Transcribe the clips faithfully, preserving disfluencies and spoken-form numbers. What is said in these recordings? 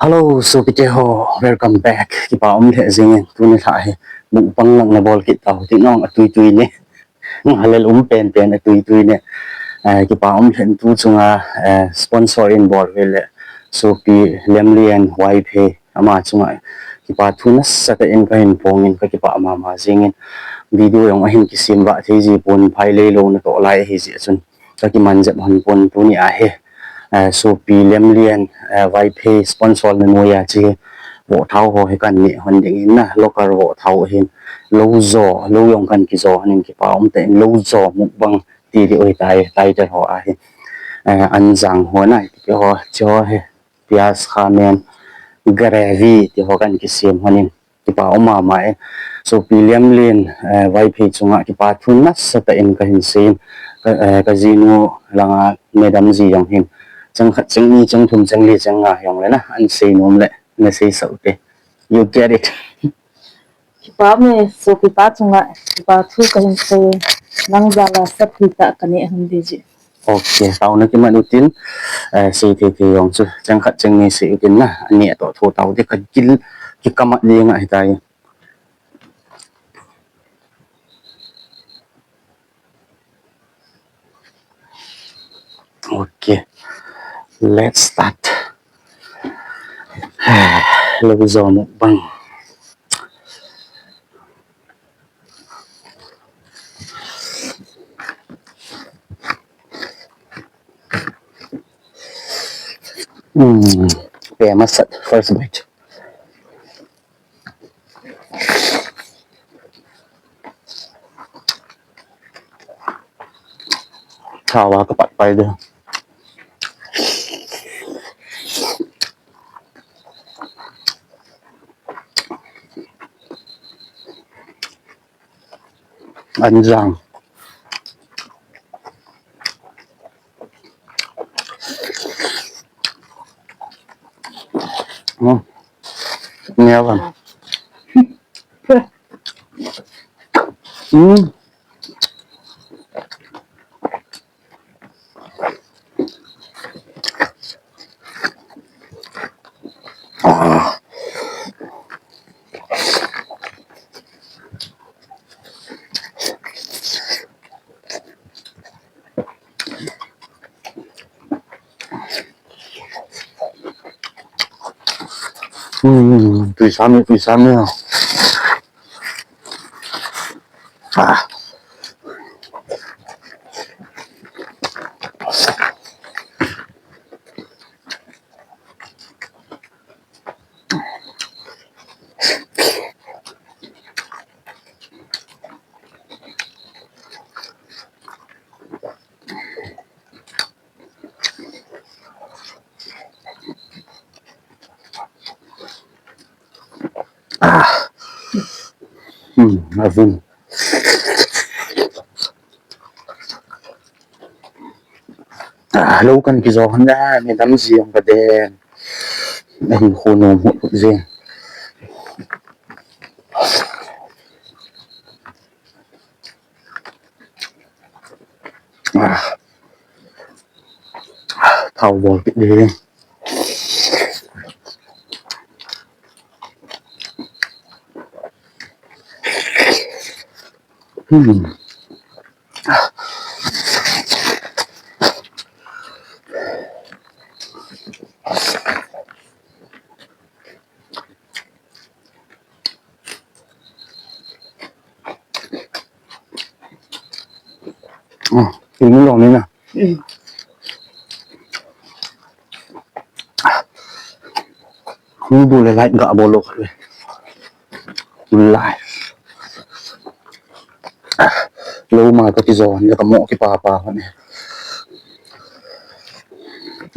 Hello, sopite ho, welcome back. Kipa um lheh jingin, tuni lha hi mukbang lang nabol kit tau, ti nong atui tui ne. Halal um pen pen atui tui ne. Eh, kipa um lheh tu chunga, eh, sponsor in bol vele. Sopi Lemlian Vaiphei ama chunga kipa thu nasatah in kahin phong in kakipa mama jingin. Video jong ahin kisem vah thei ji pon, phai lei lou natoh lai ahi jeh chun. Kakiman jep hon pon tuni a hi. Eh, sopi Lemlian, eh, Vaiphei sponsor na noiya chi vohthao ho hi kan neh hon ding in na, local vohthao hin. Lou jo, lou jong kan kijo hon in kipa um tah in lou jo mukbang ti ding ahitai, title ho a hi. Eh, anjang ho na, ti ho, chi ho hi. Piaz, khamen, gravy, ti ho kan kisem hon in. Kipa um mama e. Sopi Lemlian, eh, Vaiphei chunga kipa thu nasatah in kahin sei in, ka, eh, kajinu langa madam ji jong hin. Cheng khat, cheng ni, cheng thum, cheng li, cheng nga jong le na, ahin sei nom le, nasei sah ute. You get it. Kipa um e, sopi pa chunga, kipa thu kahin sei, nang jal a sopite kaneh hon ding ji. Ok, taona kiman utin, eh, sei thei thei jong chu, cheng khat cheng ni sei utin na, aneh toh tho tau te kagil, kikam a ding ahitai. Ok, let's start. Lou jo mukbang. Mm, pe masat, first bite. Thao a kapat pai de. Anjang. Hmm. Nyawan. Hmm. Ah. Hmm, tui sam ni, tui sam ni. Ah. Ah. Hmm, avin. Ah, lou kan kijo hon na, madam ji jong kaden. Ahin khu nom hut hut jeng. Ah. Thao bol kit ding. Hmm. Ah, ini lou ni na. Hmm. Ni bu le light ga bol lou khat ve. Light. Lou ma ka kijo hon le kamo kipa pa hon e.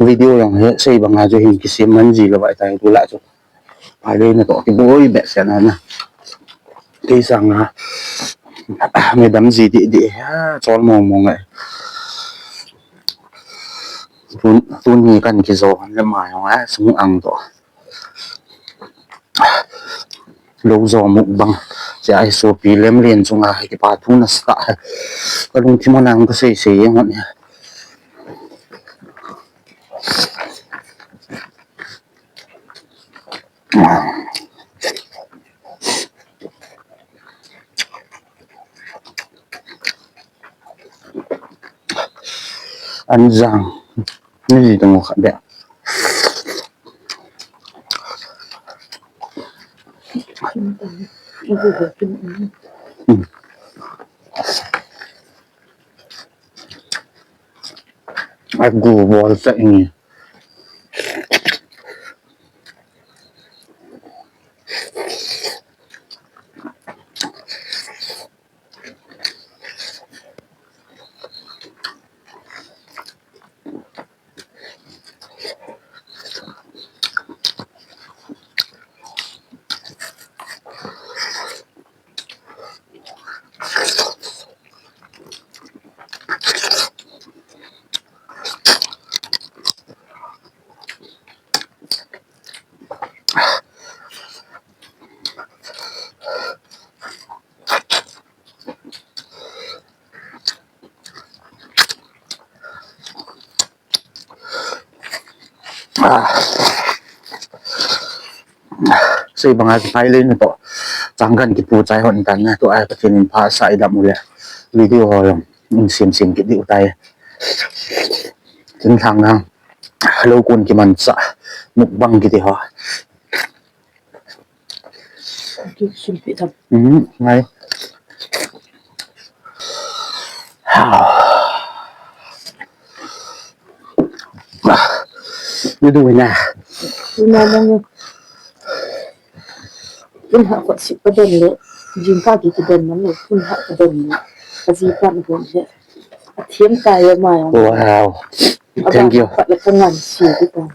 Video jong hi sei banga chu hin kisem man ji lou vai tai tu la chu. Pai le natoh kiboi behseh na na. Kei sanga madam ji didi a chol mong mong e. Tun, tuni kan kijo hon le ma jong a sung ang toh. Lou jo mukbang. Chia hi sopi Lemlian chunga hi kipa thu nasatah. Ka lungthim a nang ka sei sei jeng hon e. Anjang. Ni ji tong khat de. Agu bol sa ini. Sei banga kipai lei na to. Changkan kipu chai hon tan na to ai Pathen in pha sa idam u le. Video ho jong in sim sim kit diu tai. Tin thang na. Lo kun kiman sa. Mukbang kiti ho. Sulpi tam. Mhm, ngai. Ni du na. Ni na lang. Kun ha ko si pa den le. Jing ka ki ki den man le. Kun ha ko den le. Aji pa ni ko je. Athiam ta yo ma yo. Wow. Thank you. Pat le ka ngan si ki ta.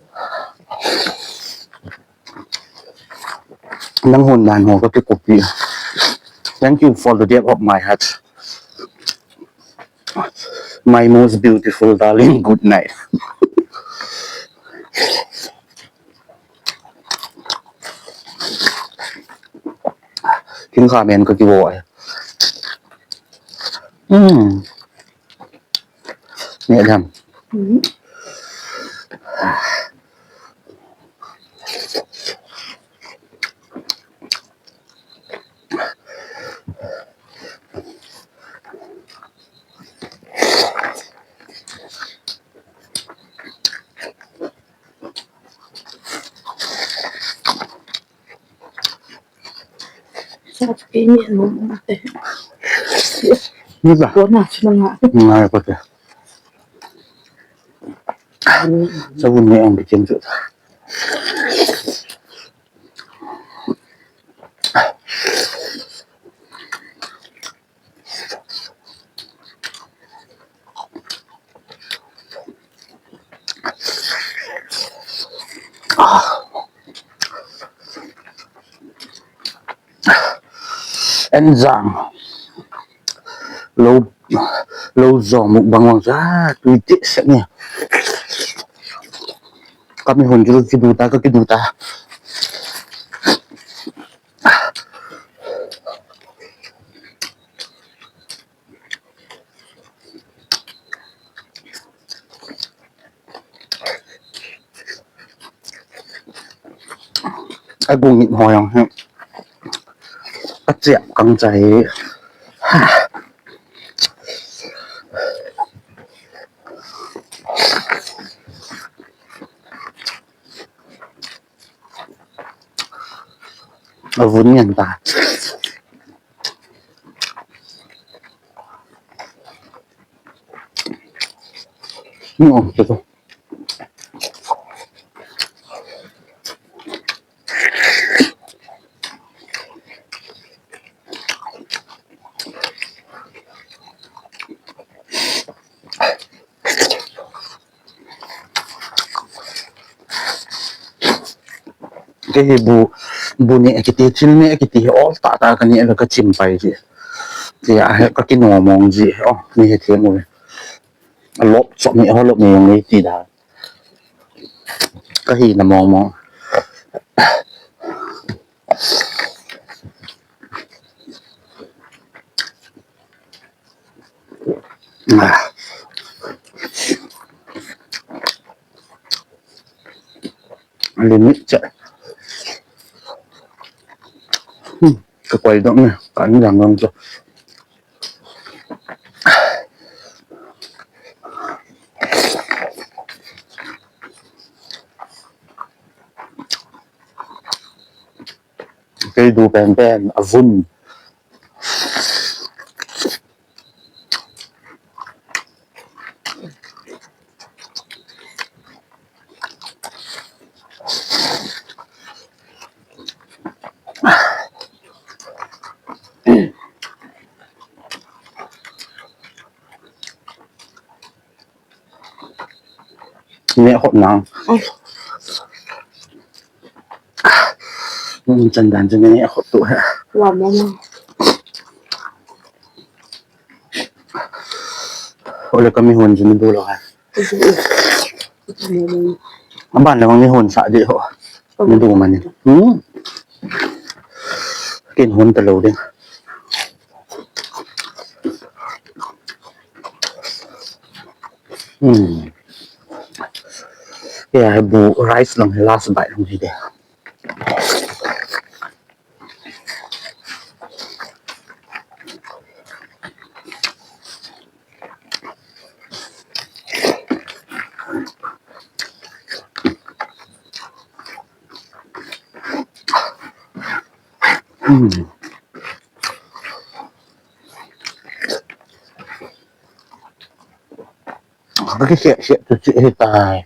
Nang hon nan ho ka kikopi. Thank you for the depth of my heart. My most beautiful darling, good night. King kha men ka kivo ai. Hmm. Neh dam. Mhm. Sa chu kei ni nom te. Ni ba? Ko na chu na nga. Nga ko te. Sa bu ni ang kichen chu. Enjang. Lo, lo jo mukbang vang sa, tui ti sek ni. Kami hon ju kidu ta, ka kidu ta. Agu ngit ho jong hi. Achep kang chai. Avun ngen ta. Ni om te to. Kei hi bu, bu neh kiti, thil neh kiti hi ol tah tah ka neh le ka chim pai ji. Ti a, ka kinom mong ji. Oh, ni hi theng u. A lop chop ni, a lop ni jong ni ti da. Ka hina mong mong. Ah. Limit cha. Ka koi dong ne, ka ni dang dong chu. Kei du pen pen, a vun. Neh khop nang. Ai. Mun chan dan chu neh khop tu ha. Wa mama. Ole ka mi hon chu ni du lo ha. Aban le ni hon sa di ho. Ni du mani. Hmm. Kin hon ta lo ding. Hmm. Ya, bu rice lang last bite lang hi de. Hmm. Ka kisia sia tu chi hi tai.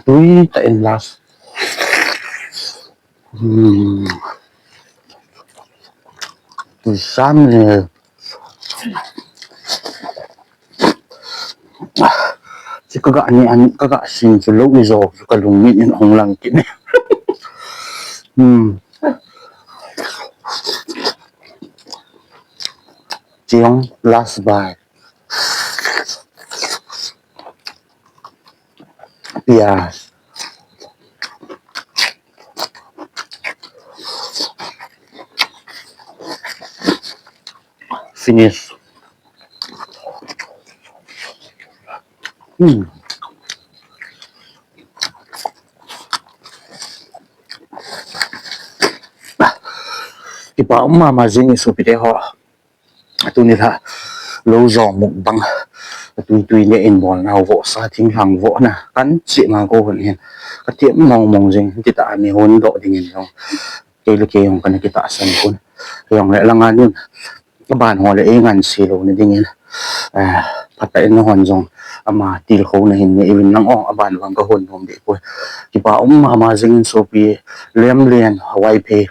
Tui ta in last. Hmm. Tui sam ne. Chi ka ga ni an ka ga sin chu lo i zo chu ka lung ni in hong lang ki ne. Hmm. Chiang last bite. Yes. Finish. Hmm. Kipa um mama jing i sopite ho. Tuni la lo jo mukbang. Tui tui le in bol na vo sa thinglhang vo na. Kan chi ma ko hon hin. Ka ti mong mong jing ti ta mi hon do ding in jong. Kei le kei jong kan ki ta san kun. Jong le langa nun. Ban ho le e ngan si lo ni ding in. Ah, pata in hon jong. Ama til kho na hin ne i win lang o aban vang ka hon nom de ko. Kipa um mama jing in sopi lem len Hawaii phe.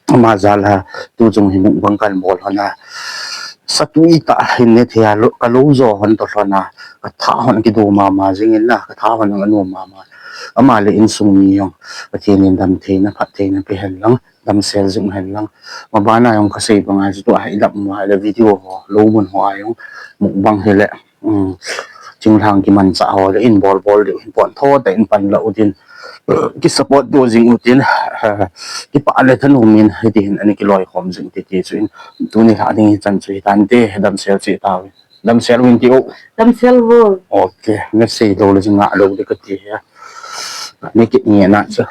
Ama jal a, tu chung hi mukbang kan bol hon a. Satui ta hin ne thei a lo, ka lo jo hon to lhon a. Ka tha hon kido mama jing in na, ka tha hon ang anu mama. Ama le insung mi jong, Pathen in damtheina, phattheina pe hen lang, damsel jing hen lang. Ma bana jong ka sei bang a, chu tu a hi dam ma le video ho, lo mun ho a jong, mukbang hi le. Um, thinglhang kimanchah ho le in bol bol diu hin pon tho ta in pan la u tin, ki support diu jing u tin, kipa le thanum in hiti hin ani kiloi khom jing ti ti chu in tuni lha ding hi chan chu hi tan te damsel chi ta u. Damsel win ti u. Damsel vo. Okay, na sei lo le jing a lo le ka ti he. Ni ki nge na chu.